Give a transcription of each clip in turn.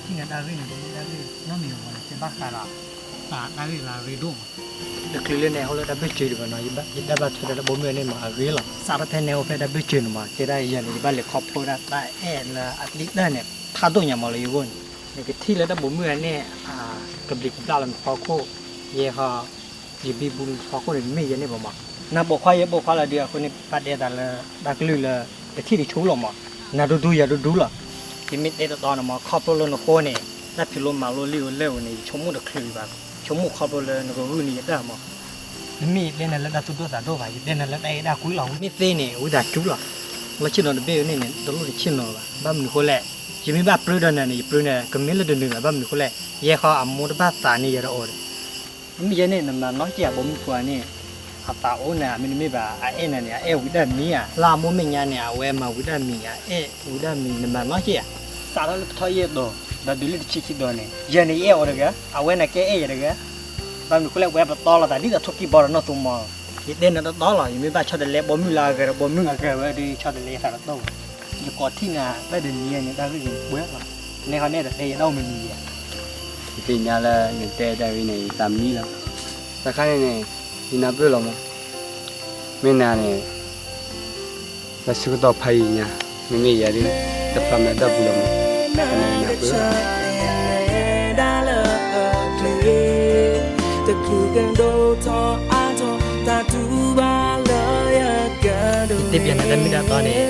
ထံၣ်န့ၣ်တၢ်ဂ့ၢ်န့ၣ် တမ့ၢ်တၢ်ဂ့ၢ်နီတမံၤမး နကဲဘၣ်ဃးဒီး တၢ်ဂ့ၢ်လၢအရ့ဒိၣ်မး. တချုးလၢန့ၣ် အဃိလၢတၢ်ဘၢၣ်စၢၤဒံးဘၣ်နီၤ, ယတၢ်ဘၣ်ထွဲဒီးလၢဘိမုၢ်န့ၣ်မး အဂ့ၤလီၤ. စးထီၣ်ဖဲန့ၣ်အိၣ်ဖဲတၢ်ဘၢၣ်စၢၤန့ၣ်မး ကဲဒၣ်ယၤန့ၣ် ယဘၣ်လဲၤခီဖျိဒၣ်တၢ်အဲၣ်လၢအဒံၣ်တၢ်န့ၣ် ဖးဒိၣ်ညါမးလၢယဂီၢ်န့ၣ်, နကထံၣ်လၢတၢ်ဘိမုၢ်အန့ၣ် ကဘျံးကဘျၣ်လီၤနဖီခိၣ်, ယဲဟီ ယဘံဘူနဖီခိၣ်န့ၣ် တမ့ၢ်ယဲန့ၣ်ဘၣ်မး. နပိာ်ခွါယဲပိာ်ခွါလီၤဒုးအဃိန့ၣ် ဘၣ်တဲသးလၢ တၢ်ကလုၢ်လၢ တထံၣ်တဆိလီၤမး, နၤဒူဒူယၤဒူဒူလီၤ. ယမ့ၢ်တဲတတီန့ၣ်မး ခီဖျိလၢနဃိန့ၣ် တၢ်ဖံးလိမၤလိလံဧိၤလဲၣ်ဧိၤန့ၣ် ယဆိကမိၣ်တချုးဘၣ်, ဆိကမိၣ်ခီဖျိလၢနကဂုာ်န့ၢ်ယတၢ်မး. တမ့ၢ်ယတဲနၤလၢတၢ်သူၣ်ဒိၣ်သးဒိၣ်ဘၣ်, ယတဲနၤလၢတၢ်အဲၣ်တၢ်ကွံလီၤ. မ့ၢ်သ့န့ၣ် ဝံသးစူၤလီၤ. လီၢ်ဆ့ၣ်နီၤတဘ့ၣ်န့ၣ်န့ၣ် တလိၣ်တဆ့ၣ်နီၤဘၣ်. ဘၣ်မနုၤဃိလဲၣ်, ယမ့ၢ်ဘၣ်ပြၢဒီးနၤန့ၣ် ယပြၢန့ၣ် ကမ့ၢ်လၢတနုၤဘၣ်. ဘၣ်မနုၤဃိလဲၣ်, ယဲဃီအမိၢ်တဘၣ်သးန့ၢ်ယၤဒီးအီၤဒီး မ့ၢ်ယဲန့ၣ် နမၤနီၢ်က့ၤဧါ, ဘိမုၢ်ဖိန့ၣ် အသးအိၣ်န့ၣ် မ့တမ့ၢ်ဘၣ် အအဲၣ်နၤန့ၣ် အအဲၣ်ဝံၤဒၣ်မံၤဧါ, လၢအမိၢ်မဲာ်ညါန့ၣ် အဝဲမၤဝံၤဒၣ်မံၤ အအဲၣ်ဝံၤဒၣ်မံၤ နမၤနီၢ်က့ၤဧါ. စးထီၣ်လၢပထီၣ်ယဲၢ်တီၤ ဒီးတုၤလၢတဆံခံတီၤန့ၣ် ယဲန့ၣ် ယအဲၣ်အီၤတဂၤ, အဝဲန့ၣ်ကဲအဲၣ်ယၤတဂၤ. ဘၣ်မနုၤဃိလဲၣ် ပဝဲပတီလီၤသးဒ်သိးထိၣ်ကံၢ်ဘီဒီးနီၢ်သူမီၤ. ယတဲနၤတတီလီၤ, ယမ့ၢ်ဘၣ်ဆီတလဲဘိမုၢ်လၢအဂၤဒီး ဘိမုၢ်အဂၤဝဲဒီး ဆီတလဲယသးတတီဘၣ်. ယကိးထံၣ်နၤတၢ်တနံၤအံၤန့ၣ် တၢ်ဂ့ၢ်ကပှဲၤလီၤ. နဲဃီန့ၣ်တတဲယတၢ်အိၣ်မနုၤယၤ. ယသ့ၣ်ညါလၢနတဲတၢ်ဂ့ၢ်န့ၣ် ယသးမံလီၤ. တၢ်ခါန့ၣ်န့ၣ် ယနၢ်ပၢၢ်လီၤမး. မ့ၢ်နၤန့ၣ် လၢဆၢကတီၢ်ဖးယံာ်ညါ, မ့မ့ၢ်ယၤဒ် တဖျါမဲာ်ဒီပူၤလီၤမး. တၢ်နၢ်ပၢၢ် ယသ့ၣ်ညါနတၢ်မ့ၢ်တၢ်တီန့ၣ် တမ့ၢ်လၢ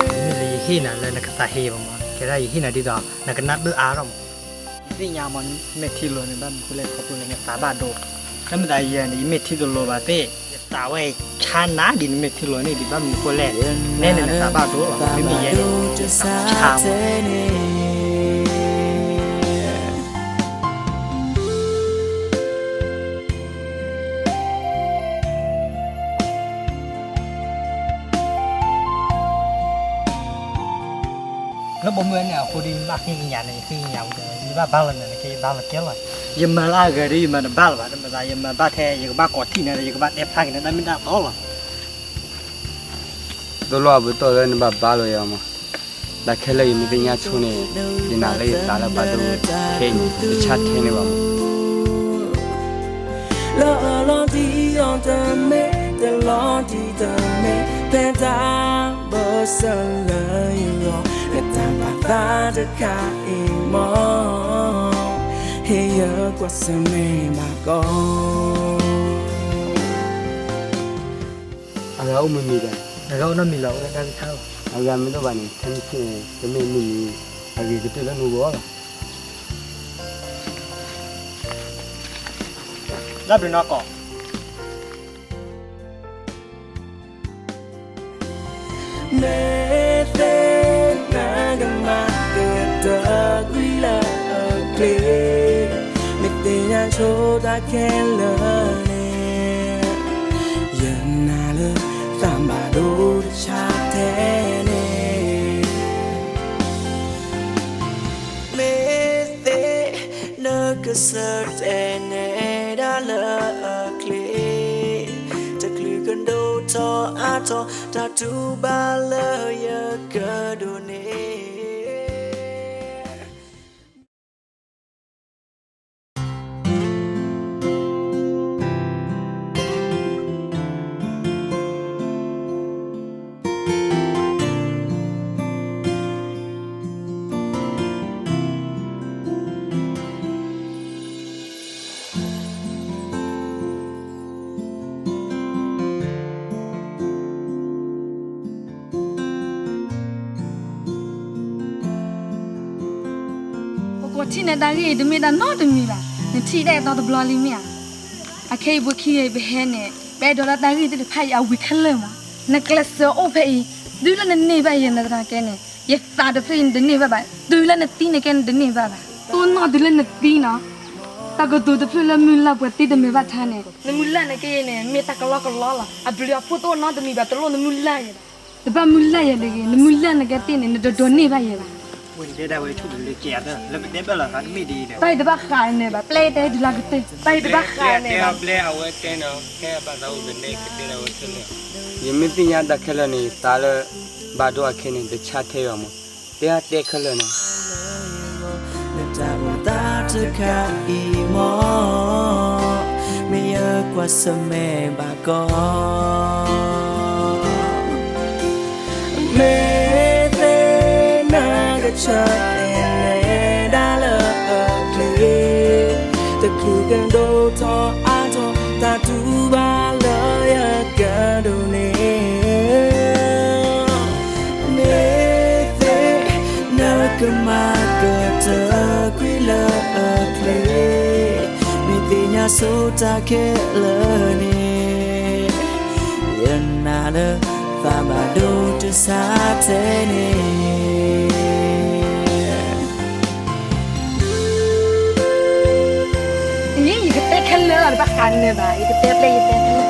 ယဟ့ၣ်နၤလၢနကသးဟ့ဘၣ်မး, ကဲဒၣ်ယဟ့ၣ်နၤဒ်သိး နကနၢ်ပၢၢ်အါထီၣ်မး. ယသ့ၣ်ညါမး မ့ၢ်ထံလိၤန့ၣ် ဘၣ်မနုၤဃိလဲၣ် ခီဖျိလၢနသးဘၣ်ဒိ, တၢ်မ့ၢ်သးယဲန့ၣ် ယမ့ၢ်ထံတလိၤဘၣ်သ့ၣ်, ယသးဝဲဆါနၤဒ်နမ့ၢ်ထံလိၤန့ၣ်ဒံး ဘၣ်မနုၤဃိလဲၣ်, နဲန့ၣ်နသးဘၣ်ဒိလီၤ, မ့မ့ၢ်ယဲန့ၣ် ယသးဆါမး. လၢဘိမုၢ်န့ၣ် အဃိဒီး ယဘၣ်ဃ့ကညးန့ၣ် ယဃ့ကညးဝံၤဒီး ယဘၣ်ဘါလီၤနၤန့ၣ် ကဲယဘါလီၤကဲလီၤ. ယမၤလၢအဂၤဒီး ယမၤတဘၣ်လၢၤဘၣ်, တမ့ၢ်သး ယမၤဘၣ်ထဲ ယကဘၣ်ကိးထံၣ်နၤဒီး ယကဘၣ်တဲဖျါက့ၤနၤ တၢ်မ့ၢ်တၢ်တီလီၤ. တလိၣ်အပတီၢ်လၢနဘၣ်ဘါလီၤယၤမး, တၢ်ခဲလၢာ်ယမ့ၢ်သ့ၣ်ညါဆိန့ၣ်, ယနာ်လၢယသးလၢဘၣ်ဒိခဲအံၤန့ၣ် တဆါထဲန့ၣ်ဘၣ်မး. လၢအလီၤတံၢ်အီၤတမ့ၢ်, တလီၤတံၢ်တမ့ၢ်, ဖဲတၢ်ဘၢၣ်စၢၤလၢယဂီၢ်, နတၢ်ပာ်သးတခါအံၤမး, ဟ့ၣ်ယကွၢ်ဆၢၣ်မဲာ်ဘၣ်ကီး. အဂၤအိၣ်မနုၤလဲၣ်, အဂၤအိၣ်နီတမံၤလီၤ, အိၣ်လၢတၢ်ဂ့ၢ်ခါလီၤ. အဂၤမ့ၢ်တအိၣ်ဘၣ်န့ၣ် ထဲမုၢ်ဆ့ၣ်န့ၣ် တမ့ၢ်မုၢ်နံၤ အဂ့ၤကတၢၢ်လၢနဂီၢ်လီၤ. တၢ်ဘျုးနီၢ်ကီၢ်. မ့ၢ်သ့ၣ်နကမၤကတၢၢ်ကွံာ်လၢအချ့, မ့ၢ်သ့ၣ်ညါဆိတၢ်ခဲလၢာ်န့ၣ်, ယနာ်လၢသးဘၣ်ဒိတဆါထဲန့ၣ်. မ့ၢ်သ့ၣ်နကဆၢတဲာ်နဲဒၣ်လၢအချ့, တချုးကဒိၣ်ထီၣ်အါထီၣ် တၢ်တူၢ်ဘၣ်လၢယကဒိးန့ၣ်. ပကိးထံၣ်နၤတၢ်ဂ့ၢ်အံၤ တမ့ၢ်တၢ်နီတမံၤဘၣ်, နထံၣ်ဒၣ်အံၤတီတဘျီလံမ့ၢ်ဧါ. အခဲအံၤပှၤခံဂၤအံၤပဟဲန့ၣ် ပအဲၣ်ဒိးလၢတၢ်ဂ့ၢ်သ့ၣ်တဖၣ်အံၤအဝံၤခဲလၢာ်မး, နကျဲးစၢးအိၣ်ဖဲအံၤ, တုၤလၢနန့ၢ်ဘၣ်ယဲ နသနာ်က့န့ၣ် ယသးတဖျၢၣ်အံၤနတန့ၢ်ဘၣ်ဘၣ်, တုၤလၢနသံနကဲနတန့ၢ်ဘၣ်ဘၣ်. တိၢ်နီၣ်တုၤလၢနသံနီၤ, တၢ်ကတိၤတဖျၢၣ်လၢမုၢ်လၢ်ပှဲၤသံတမ့ၢ်ဘၣ်ထါန့ၣ်, နမုၢ်လၢ်နကဲအံၤန့ၣ် မ့ၢ်တၢ်ကလီကလီလီၤ. အဘျုးအဖှိၣ်တအိၣ်နီတမံၤဘၣ်, တလိၣ်နမုၢ်လၢ်ယဲဘၣ်. တဘၣ်မုၢ်လၢ်ယဲတဂ့ၤ, နမုၢ်လၢ်နကဲသ့ၣ်န့ၣ် နတဒိးန့ၢ်ဘၣ်ယဲဘၣ်. ဝဲတဲဒၣ်ဝဲဆူၣ်တလၢကဲအသၢ လၢပတဲဘၣ်လီၤသးတမ့ၢ်ဒ်အံၤဒီး တၢ်အံၤတဘၣ်ဃးန့ၣ်ဘၣ်, ပျဲတဲဒုးလၢကတၢၢ်, တၢ်အံၤတဘၣ်ဃးန့ၣ်ဘၣ်. ယမ့ၢ်သ့ၣ်ညါတၢ်ခဲလၢာ်န့ၣ် ယသးလၢဘၣ်ဒိအခဲန့ၣ် တဆါထဲဘၣ်မး, တဲအါတဲခဲလၢာ်န့ၣ်. တၢ်အိၣ်သးတခါအံၤမ့ၢ် မ့ၢ်ယကွၢ်ဆၢၣ်မဲာ်ဘၣ်ကီး မ့ၢ်သ့ၣ်နကဆၢတဲာ်လဲၤဒၣ်လၢအချ့ တချုးကဒိၣ်ထီၣ်အါထီၣ် တၢ်တူၢ်ဘၣ်လၢယကဒိးန့ၣ် မ့ၢ်သ့ၣ်နကမၤကတၢၢ်ကွံာ်လၢအချ့ မ့ၢ်သ့ၣ်ညါဆိတၢ်ခဲလၢာ်န့ၣ် ယနာ်လၢသးဘၣ်ဒိတဆါထဲန့ၣ် ယကတဲခဲလၢာ်လီၤ တဘၣ်ဃးနၢၤဘၣ် ယကတဲပျဲယတဲခဲလၢာ်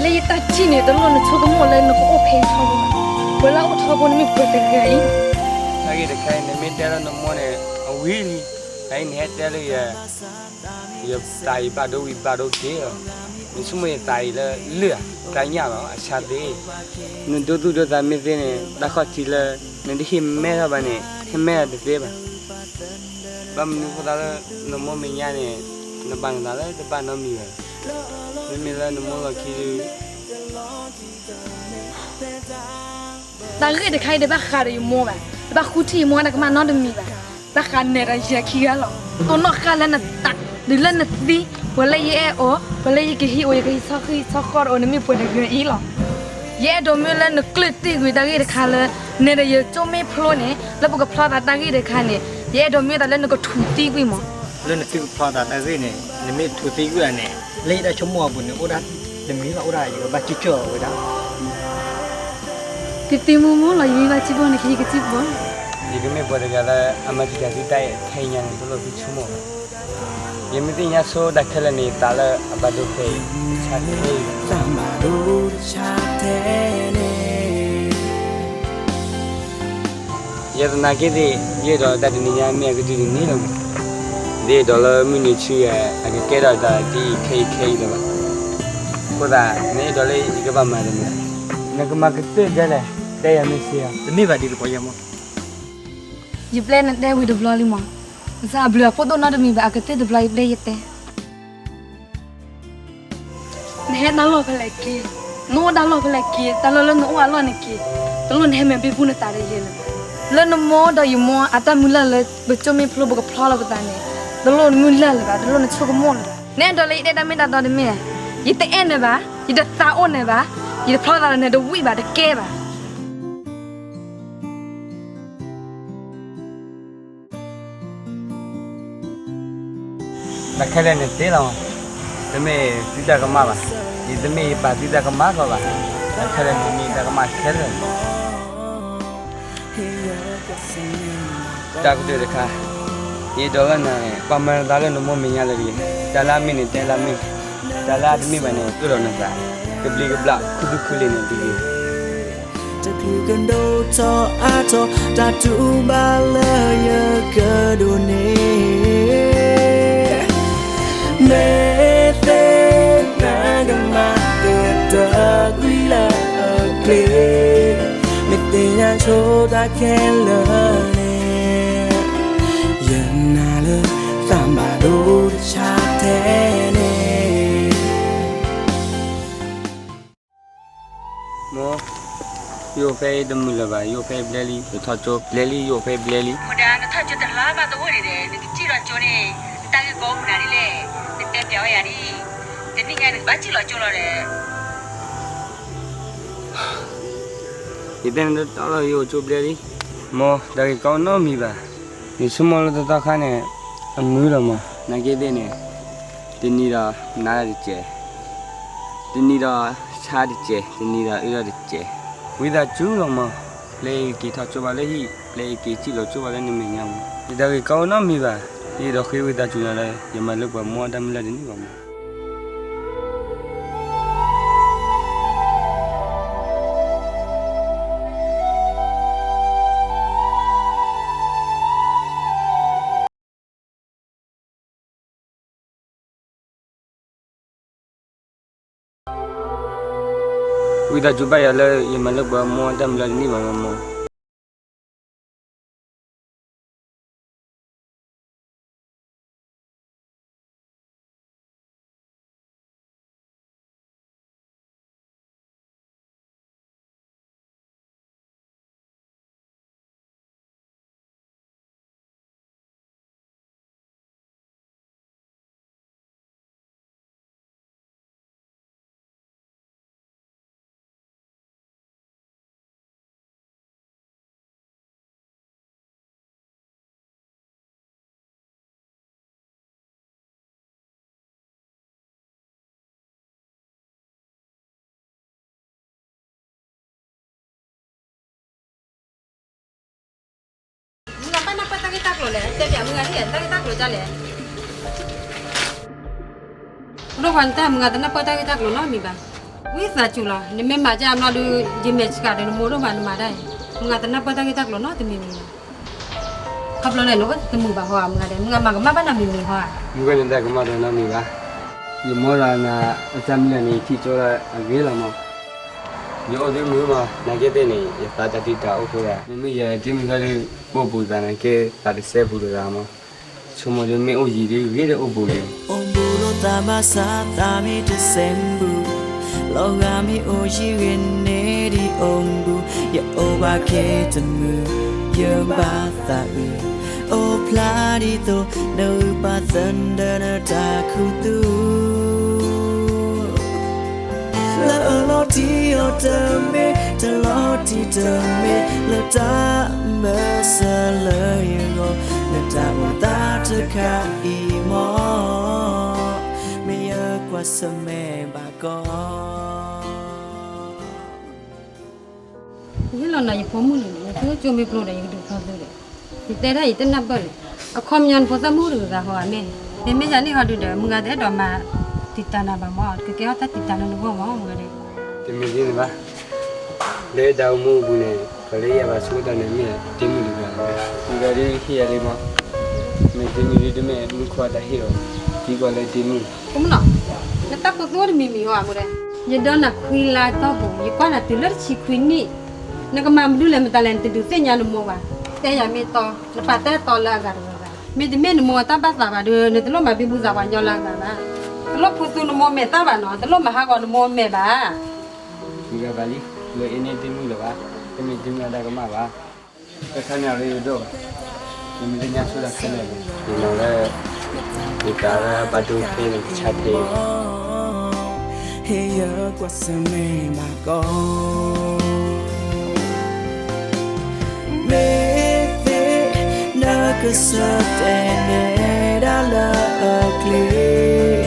လၢယတၢ်ထံၣ်န့ၣ် တလိၣ်နဆိကမိၣ်လၢနကအိၣ်ဖဲယထီဘိဘၣ် ပှၤလၢအအိၣ်ထီဘိန့ၣ်မ့ၢ်ပှၤတဂၤအံၤ တၢ်ဂ့ၢ်တခါအံၤ နမ့ၢ်တဲလၢနမိၢ်န့ၣ် အဝံၤလံ အအံၤနဟဲတဲလၢယ ယသးအံၤဘၣ်ဒိဝံၤဘၣ်ဒိက့ၤလီၤ နဆိကမိၣ်ယသးအံၤလၢလၢၢ်ဧါ ကျါညၣ်လီၤ အဆါသ့ နဒိသူၣ်ဒိသးမ့ၢ်သ့န့ၣ် တၢ်ခီၣ်ထံးလၢ နတဟ့ၣ်မဲထီၣ်ဘၣ်န့ၣ် ဟ့ၣ်မဲထီၣ်တသ့ဘၣ် ဘၣ်မနုၤဃိသးလၢ နမိၢ်မဲာ်ညါန့ၣ် နဘၣ်နသးလၢတဘၣ်နီတမံၤဘၣ် မ့မ့ၢ်လၢနမိၢ်လီၢ်ခံဒုး တၢ်ဂ့ၢ်တခါအံၤ တဘၣ်ဃးဒီးယမိၢ်ဘၣ်, တဘၣ်ဃုထံၣ်ယမိၢ်တၢ်ကမၣ်နီတမံၤဘၣ်. ဘၣ်ဃးနဲဒီးယဲခံဂၤလီၤ. တိၢ်နီၣ်ဃာ်လၢနသး, တုၤလၢနသံ, ပှၤလၢယအဲၣ်အီၤ, ပှၤလၢယကဟံးအီၤ ယကဟံးဆီဟံးဆီဃီဒီးအီၤ နမ့ၢ်ပှၤတဂၤအံၤလီၤ. ယအဲၣ်ဒိးမ့ၢ်လၢနကျၢၢ်တံၢ်ကွံာ်တၢ်ဂ့ၢ်တခါလၢ နဲဒီးယကၠိမ့ၢ်ဖျိန့ၣ် လၢပကဖျီသးတၢ်ဂ့ၢ်တခါန့ၣ် ယအဲၣ်ဒိးမ့ၢ်သးလၢနကထူးသံကွံာ်မး. လၢနသုကဖျီသးတၢ်ဂ့ၢ်န့ၣ် နမ့ၢ်ထူးသံကွံာ်ဧါန့ၣ် လၢယတၢ်ဆိကမိၣ်အပူၤန့ၣ် အိၣ်ဒၣ်တမံၤလီၤ အိၣ်ဒၣ်ယကဘၣ်စံၣ်ကၠီၣ်အီၤဝဲဒၣ် တသံမူမူလီၤ ယမ့ၢ်ဘၣ်စံၣ်ဘီန့ၣ် ကဟံးကစံၣ်ဘီ. ယကမ့ၢ်ပှၤတဂၤလၢအမၤတံာ်တာ်သုတၢ်အဲၣ်ထဲညါန့ၣ် တလိၣ်သုဆိကမိၣ်ဘၣ်. ယမ့ၢ်သ့ၣ်ညါဆိတၢ်ခဲလၢာ်န့ၣ် ယသးလၢအဘၣ်ဒိဖဲအံၤ ဆါတ့ၢ် သးဘၣ်ဒိတဆါထဲန့ၣ် ယသနာ်က့သ့ၣ် ယအဲၣ်ဒိးတၢ်တနံၤညါမ့ၢ်အကဒုတနံၤလီၤမး. ဒ်အဲၣ်ဒိးလၢမုၢ်နံၤဆူယၤအကကဲထီၣ်တၢ်ဒ်အံၤခဲအံၤခဲအံၤလၢၤဘၣ်. အဃိသတး နအဲၣ်ဒိးလၢယကဘၣ်မၤတမံၤ တဲယၤမ့ၢ်စ့ဧါ. တမ့ၢ်ဘၣ်ဒ်သိးပှၤယဲမး. ယပျဲနတဲဝံၤတဘျီလံမး. ဘၣ်ဆၣ်အဘျုးအဖှိၣ်ဒိၣ်နီတမံၤဘၣ် အကတၢၢ်တဘျီယပျဲယတဲ နဟဲတၢ်လီၢ်ဖဲလဲၣ်က့ၤ, နအိၣ်တၢ်လီၢ်ဖဲလဲၣ်က့ၤ, တၢ်လီၢ်လၢနအိၣ်အလီၢ်န့ၣ်က့ၤ, တလိၣ်နဟဲမဲာ်ဘ့ၣ်ပူၤနသးဒီးယဲလၢၤဘၣ်. လၢနမိၢ်ဒီးယမိၢ်အတၢ်မုၢ်လၢ်လၢပကၠိမ့ၢ်ဖျိပကဖျီလီၤပသးန့ၣ် တလိၣ်နမုၢ်လၢ်လၢၤဘၣ်, တလိၣ်နဆိကမိၣ်လၢၤဘၣ်. နအဲၣ်ဒိးလၢယတဲတၢ်မ့ၢ်တၢ်တီတမ့ၢ်, ယတအဲၣ်နၤဘၣ်, ယတသးအိၣ်နၤဘၣ်, ယတဖျီသးဒီးနၤတဝံၣ်ဘၣ် တကဲဘၣ်. တၢ်ခဲလၢာ်န့ၣ်သ့လီၤ, တမ့ၢ်သုတၢ်ကမၣ်ဘၣ်, ယတမ့ၢ်ယပာ်သုတၢ်ကမၣ်ဃီဘၣ်, တၢ်ခဲလၢာ်န့ၣ်မ့ၢ်တၢ်ကမၣ်ခဲလၢာ်လီၤ. တၢ်ကတၢၢ်တခါ, ယအဲၣ်ဒိးလၢနၤန့ၣ် ပှၤမၤနသးလၢနမိၢ်မဲာ်ညါလၢာ်တဂ့ၤ, တၢ်လၢအမ့ၢ်န့ၣ်တဲလၢအမ့ၢ်, တၢ်လၢအတမ့ၢ်ဘၣ်န့ၣ် အၢၣ်ဒီးနသး, ကဘျံးကဘျၣ် ခူသူၣ်ခူလ့ၣ်န့ၣ်တဂ့ၤ တချုးကဒိၣ်ထီၣ်အါထီၣ် တၢ်တူၢ်ဘၣ်လၢယကဒိးန့ၣ်, မ့ၢ်သ့ၣ်နကမၤကတၢၢ်ကွံာ်လၢအချ့, မ့ၢ်သ့ၣ်ညါဆိတၢ်ခဲလၢာ်န့ၣ်, ယနာ်လၢသးဘၣ်ဒိတဆါထဲန့ၣ် မိၢ်, ယအိၣ်ဖဲအံၤတမုာ်လၢၤဘၣ်, ယအိၣ်ဖဲအံၤဘျဲလံ, ယထီၣ်ကၠိဘျဲလံ, ယအိၣ်ဖဲအံၤဘျဲလံ. မ့ၢ်ဒၣ်နထီၣ်ကၠိတလါဘၣ်တအိၣ်ဒံးဒီး နကစံၣ်လီၤကၠိန့ၣ်, နတၢ်ဂ့ၢ်ကီမနုၤဒ်လဲၣ်, နတဲပျးဝဲယၤဒ်, တနံၣ်ညါနကဘၣ်စံၣ်လီၤကၠိလီၤဒီး ယတဲနတၢ်လီၤ ယအိၣ်ကၠိဘျဲလံ. မိၢ်, တၢ်ဂ့ၢ်ကီနီတမံၤဘၣ်. ယဆိကမိၣ်လၢတသီခါန့ၣ် အမုာ်လီၤမး. နာ်က့သ့ၣ်န့ၣ် တနံၤဒီးနါတၢ်တစဲး, တနံၤဒီးဆါတစဲး, တနံၤဒီးအၢထီၣ်တစဲး, ဝံသးစူၤလီၤမး. ပျဲယက့ၤထီၣ်ကၠိဘၣ်လၢဟံၣ်, ပျဲယက့ၤစံၣ်လီၤကၠိဘၣ်လၢနမဲာ်ညါမး. ယတၢ်ဂ့ၢ်ကီနီတမံၤဘၣ်. ယအဲၣ်ဒိးဃ့ဝံသးစူၤနၤလၢ ယမၤလၢပှဲၤမိၢ်တၢ်မုၢ်လၢ်တန့ၢ်ဘၣ်မး. ဝံသးစူၤဘၣ်ယၤလၢ ယမၤလၢပှဲၤမိၢ်တၢ်မုၢ်လၢ်တန့ၢ်ဘၣ်မး. နၢ်ပၢၢ်တၢ်ဂ့ၢ်တၢ်ကျိၤလဲၣ်, တဲပၠးမုၢ်ဂၤဒ်လဲၣ်, တၢ်ဂ့ၢ်တၢ်ကျိၤဒ်လဲၣ်. ရိၣ်ခွါ နတဲမုၢ်ဂၤတနၢ်ပၢၢ်တၢ်ဂ့ၢ်တၢ်ကျိၤနီတမံၤဘၣ်. ဝံသးစူၤလီၤ, နမ့ၢ်မၤကၢအမနီၣ်ဒီး ယမဲာ်ဆှးဒီးနမိၢ်ဒိၣ်မးနမၤဒၣ်အံၤ, မုၢ်ဂၤတနၢ်ပၢၢ်တၢ်ဂ့ၢ်တၢ်ကျိၤနီတမံၤမံၤဘၣ်. ခီဖျိလၢနအိၣ်တမုာ်ဘၣ်ဟီဧါ မုၢ်ဂၤဒဲး, မုၢ်ဂၤမၤကမၣ်ဘၣ်နၤမံၤမံၤဟီဧါ. မုၢ်ဂၤနတဲကမၣ်ဒီးနီတမံၤဘၣ်. ယမီၢ်ဒီးနၤ အတၢ်မုၢ်လၢ်န့ၣ် ယထံၣ်ကၠိဒီးအဂ့ၤလီၤမး. ယအိၣ်သ့မုာ်မး နာ်က့သ့ၣ်န့ၣ် ယသးတၢ်တံာ်တာ်အိၣ်ဖိဒၣ်, မ့မ့ၢ်ယတ့မုၢ်ဃီဒီး အိၣ်ဘူးသးနာ်က့သးတစဲဘူးတဂၤမး. ဆိကမိၣ်ဒီးမ့ၢ်အိၣ်ယံၤဒီးဂ့ၤဒီးအိၣ်ဘူးန့ၣ်, အိၣ်ဘူးလိာ်သးဘၣ်ဆၣ်သးမ့ၢ်တစဲဘူး, လီၤဂာ်မ့ၢ်အိၣ်ယံၤဂ့ၤန့ၣ်ဒ်အိၣ်ဘူး, ယအိၣ်ဘၣ်ခဲတမုာ် ယဘၣ်သးအုး, အိၣ်ဖျါဒ်သိး နဂုာ်ပာ်သဒၢနတၢ်ခူသူၣ် လၢအလီၤတံၢ်အီၤတမ့ၢ် တလီၤတံၢ်တမ့ၢ် လၢတၢ်မၤစၢၤလၢယဂီၢ် နတၢ်အိၣ်သးတခါအံၤမီၢ် မ့ၢ်ယကွၢ်ဆၢၣ်မဲာ်ဘၣ်ကီး. ယဟ့ၣ်လီၤနၤယဖိမုၣ်န့ၣ် နသုကၠိမ့ၢ်ပျိဒီး ယကဒုးဖျီသုဒီး ယတဲဒၣ်ယတနၢ်ပၢၢ်န့ၣ် အခီပညီနဖိသၣ်မုၣ်တဂၤဟီဧါမ့ၢ်, မ့မ့ၢ်ယၤန့ၣ်ဟီဒုဒီး မုၢ်ဂၤတအဲၣ်ဒိးမၤတံာ်တာ်နၤဘၣ်မီၢ်, ကကဲထီၣ်တၢ်တံာ်တာ်လၢနဂီၢ်မီၢ် မုၢ်ဂၤဒဲး. တမ့ၢ်ဒ်န့ၣ်ဘၣ်, လၢတၢ်အိၣ်မူအပူၤန့ၣ် ပှၤလၢယဘၣ်ဆိကမိၣ်တၢ်န့ၣ်မ့ၢ်တ့မုၣ်တဂၤလီၤ. မုၢ်ဂၤဒဲးဟ့ၣ်ယၤလံမီၢ်, မ့ၢ်တ့မုၣ်ဒ်တမ့ၢ်မုၢ်ခွါတၢ်ဟ့ၣ်အီၤ, သံကွၢ်လၢတ့မုၣ် ဖိမုၣ်နီၤ, နတၢ်ခူသူၣ်တမံၤမံၤဟီဧါ မုၢ်ဂၤဒဲး. ယဒီးနၤခွံလါတီၢ်ပူၤ ယကွၢ်နၤတုၤလၢတဆံခွံနံၣ်, နကမၤမနုၤလဲၣ်မတၤလဲၣ် နတဒုးသ့ၣ်ညါနမိၢ်ဘၣ်. တဲယၤမ့ၢ်တီ, နပာ်တၢ်တီလၢအဂၤတဂၤဂၤ, မ့တမ့ၢ်နမိၢ်အတၢ်ဘၣ်သးဘၣ်ဒီး နတလိၣ်မၤဘံဘူသးပှၤညီလၢအဂၤဘၣ်. တလိၣ်ခူသူၣ်နမိၢ်မဲာ်သၣ်ဘၣ်နီၤ, တလိၣ်မၤဟးဂီၤနမိၢ်မဲာ်ဘၣ်. မုၢ်ဂၤဘၣ်လံ, လၢအ့န့ၢ်တ့မုၣ်လၢၤဘၣ်, တမ့ၢ်တ့မုၣ်အတၢ်ကမၣ်ဘၣ်. တခါန့ၣ်အရ့ဒိၣ်ဘၣ်, နမ့ၢ်သ့ၣ်ညါဆိတၢ်ခဲလၢာ်န့ၣ်, ယနီၤလၢ ယကးလၢဘၣ်ဒိခဲန့ၣ် ကဆါထဲအံၤ ဟ့ၣ်ယကွၢ်ဆၢၣ်မဲာ်ဘၣ်ကီး. မ့ၢ်သ့ၣ်နကစၢ်တဲနဲဒၣ်လၢအချ့,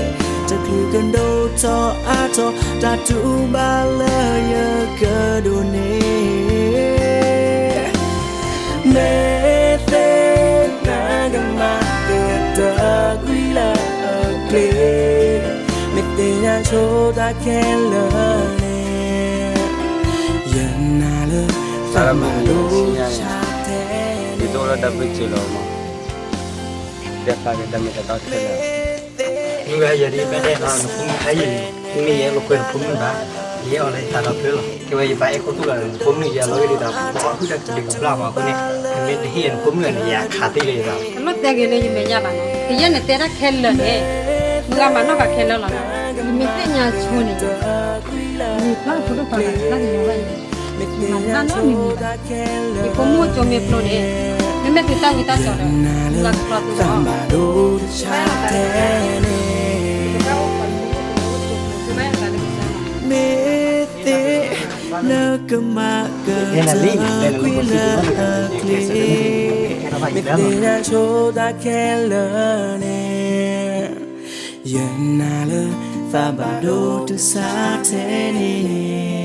တချုးကဒိၣ်ထီၣ်အါထီၣ် တၢ်တူၢ်ဘၣ်လၢယကဒိးန့ၣ် မ့ၢ်သ့ၣ်နကမၤကတၢၢ်ကွံာ်လၢအချ့, မ့ၢ်သ့ၣ်ညါဆိတၢ်ခဲလၢာ်န့ၣ်, ယနာ်လၢသးဘၣ်ဒိဆါထဲန့ၣ် ယဒိလီၤတၢ်ဘုးစၢၤလီၤမး, တဲဖျါန့ၣ်တၢ်မ့ၢ်တၢ်တီခဲလၢာ် မုၢ်ဂၤယၤဒ်ဘၣ်တဲနီၤ နဖိမုၣ်ခါအံၤန့ၣ် မ့မ့ၢ်ယအဲၣ်လိာ်ကွဲနဖိမုၣ်ဘၣ်, ယဟ့ၣ်အီၤလၢယသးဒီဖျၢၣ်လီၤ. ကဲဝဲယပၢ်အဲၣ်ခိၣ်သူၣ်လီၤ နဖိမုၣ်ယၤလီၤဂ့ၤဒ်သိး ပှၤအီၣ်ဟုၣ်တၢ်ကဒုးကဘျၣ်မးအဃိန့ၣ်, နမ့ၢ်တဟ့ၣ်ယၤနဖိမုၣ်န့ၣ် ယခးသံလၢယသး. တလိၣ်တဲဂ့ၤလၢယမဲာ်ညါဘၣ်နီၤ, ကယဲၢ်နတဲတၢ်ခဲလၢာ်န့ၣ်, မုၢ်ဂၤမၤနီၣ်ဃာ်ခဲလၢာ်လီၤနီၤ. ယမ့ၢ်သ့ၣ်ညါဆိန့ၣ်, ယမ့ၢ်ပျၢ်ဖိဒိၣ်ခွါဂၤတၢ်ကညီၤဘၣ်အံၤ, မၤတဘၣ်နီတမံၤဘၣ်. ယဖိမုၣ်ကၠိမ့ၢ်ပျိန့ၣ်, မ့မ့ၢ်သုတၢ်ဝံတၢ်ကီၤဒီး မုၢ်ဂၤကဖျီသုလီၤ. မ့ၢ်သ့ၣ်နကမၤကတၢၢ်ကွံာ်လၢအချ့, မ့ၢ်သ့ၣ်ညါဆိတၢ်ခဲလၢာ်န့ၣ်, ယနာ်လၢသးဘၣ်ဒိတစါထဲန့ၣ်